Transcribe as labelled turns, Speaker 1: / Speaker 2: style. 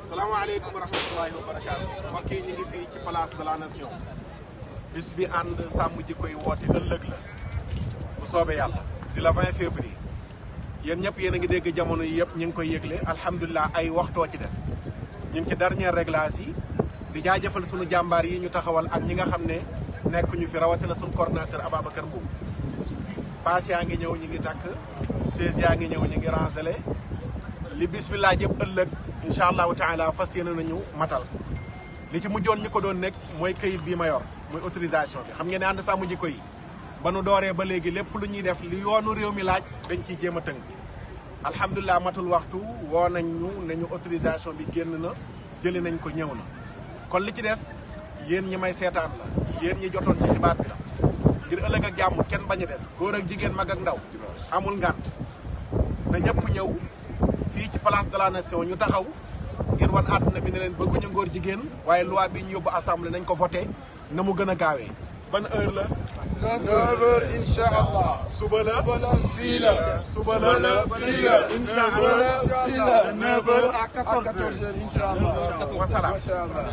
Speaker 1: salaamaaleykum wa rahmatullahi wa barakaatu. mbokk yi ñu ngi fii ci place de la nation bis bi ànd sàmm jikko yi woote ëllëg la bu soobee yàlla di la 20 février yéen ñëpp yéen a ngi dégg jamono yi yëpp ñu ngi koy yëgle alhamdulilah ay waxtoo ci des ñu ngi ci dernier réglage yi di jaajëfal sunu jàmbaar yi ñu taxawal ak ñi nga xam ne nekk ñu fi rawatina sunu coordinateur Ababacar Mbow. paas yaa ngi ñëw ñu ngi takk chaise yaa ngi ñëw ñu ngi rangelé li bis bi laaj yëpp ëllëg incha allahu taala fas yéene nañu matal li ci mujjoon ñu ko doon nekk mooy këyit bii ma yor muy autorisation bi xam ngeen ne ànd sàmm jikko yi ba nu dooree ba léegi lépp lu ñuy def li yoonu réew mi laaj dañ ciy jéem a tënk alhamdulilah matul waxtu woo nañ ñu ne ñu autorisation bi génn na jëli nañ ko ñëw na kon li ci des yéen ñi may seetaan la yéen ñi jotoon ci xibaar bi la ngir ëllëg ak jàmm kenn bañ a des góor ak jigéen mag ak ndaw amul ngànt na ñëpp ñëw fii ci place de la nation ñu taxaw ngir wan àdduna bi ne leen bëgguñu ngóor jigéen waaye loi bi ñu yóbbu assemblée nañ ko voté na mu gën a gaawee. ban heure la.
Speaker 2: 9h incha allah.
Speaker 1: suba la
Speaker 2: fii la.
Speaker 1: suba la fii la incha allah 9h à 14h
Speaker 2: incha allah.
Speaker 1: wasalaam.
Speaker 2: macha allah.